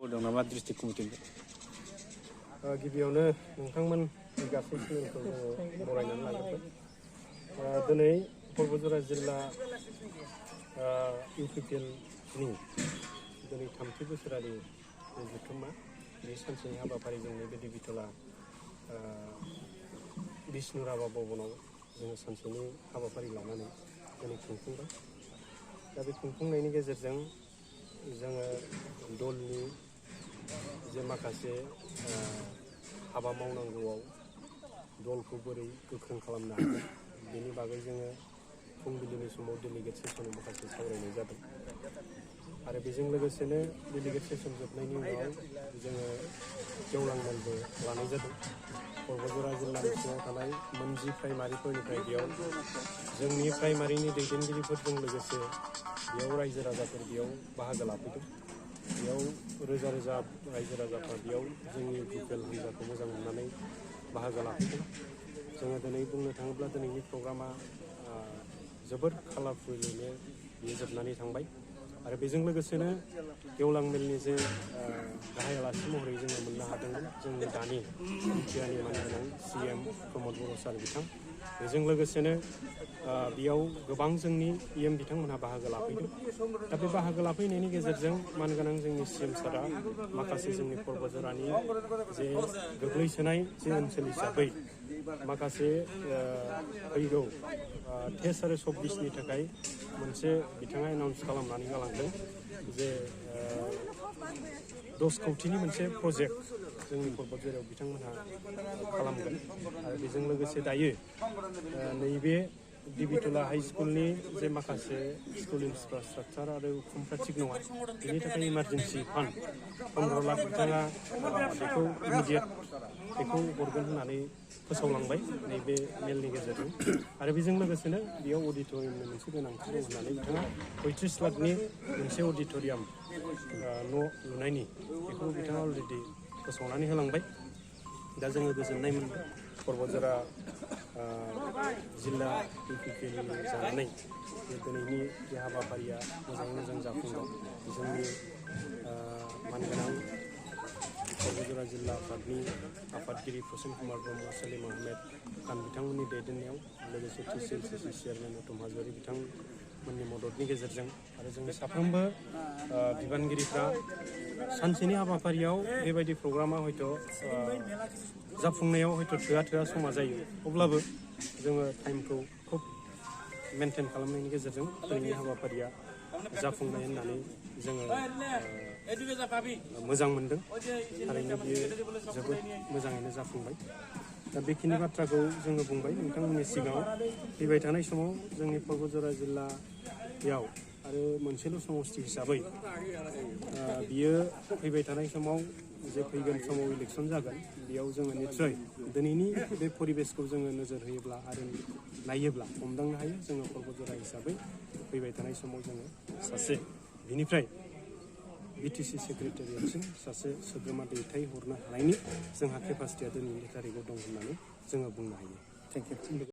माबाफोर दं नामा डिस्ट्रिक्ट कमिटिनिफ्राय? गिबियावनो नोंथांमोन गासै सुबुंखौ जोङो बरायनानै लाग्रोबाय। दिनै क'क्राझार जिल्ला UPPLनि दिनै 3थि बोसोरारि जथुम्मा बे सानसेनि हाबाफारिजों नैबे देबिटला बिष्णु राभा भवनाव जोङो सानसेनि हाबाफारि लानानै दिनै खुंफुंबाय। दा बे खुंफुंनायनि गेजेरजों जोङो दलनि जे माखासे हाबा मावनांगौआव दलखौ बोरै गोख्रों खालामनो हागोन बेनि बागै जोङो फुंबिलिनि समाव डेलिगेट सेसनाव माखासे सावरायनाय जादों आरो बेजों लोगोसेनो डेलिगेट सेसन जोबनायनि उनाव जोङो गेवलां मेलबो लानाय जादों। क'क्राझार जिल्लानि सिङाव थानाय मोनजि प्राइमारिफोरनिफ्राय बेयाव जोंनि प्राइमारिनि दैदेनगिरिफोरजों लोगोसे बेयाव रायजो राजाफोर बेयाव बाहागो लाफैदों। बेयाव रोजा रोजा रायजो राजाफ्रा बेयाव जोंनि UPPL हान्जाखौ मोजां मोननानै बाहागो लाफैदों। जोङो दिनै बुंनो थाङोब्ला दिनैनि प्रग्रामा जोबोद कालारफुलैनो बियो जोबनानै थांबाय आरो बेजों लोगोसेनो गेवलां मेलनि जे गाहाय आलासि महरै जोङो मोननो हादोंमोन जोंनि दानि बिटिआरनि मानगोनां CM प्रमद बर' सार बिथां। बेजों लोगोसेनो बेयाव गोबां जोंनि EM बिथांमोनहा बाहागो लाफैदों। दा बे बाहागो लाफैनायनि गेजेरजों मानगोनां जोंनि CM सारा माखासे जोंनि क'क्राझारनि जे गोग्लैसोनाय जे ओनसोल हिसाबै माखासे फैगौ 23 आरो 24नि थाखाय मोनसे बिथाङा एनाउन्स खालामनानै गालांदों जे 10 कौटिनि मोनसे प्रजेक्ट जोंनि क'क्राझाराव बिथांमोनहा खालामगोन आरो बेजों लोगोसे दायो नैबे देबिटला हाइ स्कुलनि जे माखासे स्कुल इनफ्रास्ट्राक्चार आरो उखुमफ्रा थिग नङा बेनि थाखाय इमारजेन्सि फान्ड 15 लाख बिथाङा बेखौ इमिडियेट बेखौ हरगोन होननानै फोसावलांबाय नैबे मेलनि गेजेरजों आरो बेजों लोगोसेनो बेयाव अडिट'रियामनि मोनसे गोनांथि दं होननानै बिथाङा 35 लाखनि मोनसे अडिट'रियाम न' लुनायनि बेखौ बिथाङा अलरेडि फोसावनानै होलांबाय। दा जोङो गोजोननाय मोनदों क'क्राझार जिल्ला UPPLनि जानानै दिनैनि बे हाबाफारिया मोजाङै मोजां जाफुंदों। जोंनि मानगोनां क'क्राझार जिल्ला आफादनि आफादगिरि प्रसेन कुमार ब्रह्म, सलिम आहमेद खान बिथांमोननि दैदेननायाव लोगोसे TCLCC चेयारमेन उत्तम हाज'वारि बिथांमोननि मददनि गेजेरजों आरो जोंनि साफ्रोमबो बिबानगिरिफ्रा सानसेनि हाबाफारियाव बेबायदि प्रग्रामा हयथ' जाफुंनायाव हयथ' थोआ समा जायो अब्लाबो जोङो टाइमखौ खुब मेनटेन खालामनायनि गेजेरजों दिनैनि हाबाफारिया जाफुंनाय होननानै जोङो मोजां मोनदों। थारैनो बियो जोबोद मोजाङैनो जाफुंबाय। दा बेखिनि बाथ्राखौ जोङो बुंबाय नोंथांमोननि सिगाङाव फैबाय थानाय समाव जोंनि क'क्राझार जिल्लायाव आरो मोनसेल' समस्ति हिसाबै बियो फैबाय थानाय समाव जे फैगोन समाव इलेक्सन जागोन बेयाव जोङो निस्सय दिनैनि बे परिबेसखौ जोङो नोजोर होयोब्ला आरो नायोब्ला हमदांनो हायो जोङो क'क्राझार हिसाबै फैबाय थानाय समाव जोङो सासे बिनिफ्राय BTC सेक्रेटारियेटसिम सासे सोद्रोमा दैथायहरनो हानायनि जोंहा केपासिटिया दिनैनि थारिखआव दं होननानै जोङो बुंनो हायो। Thank you.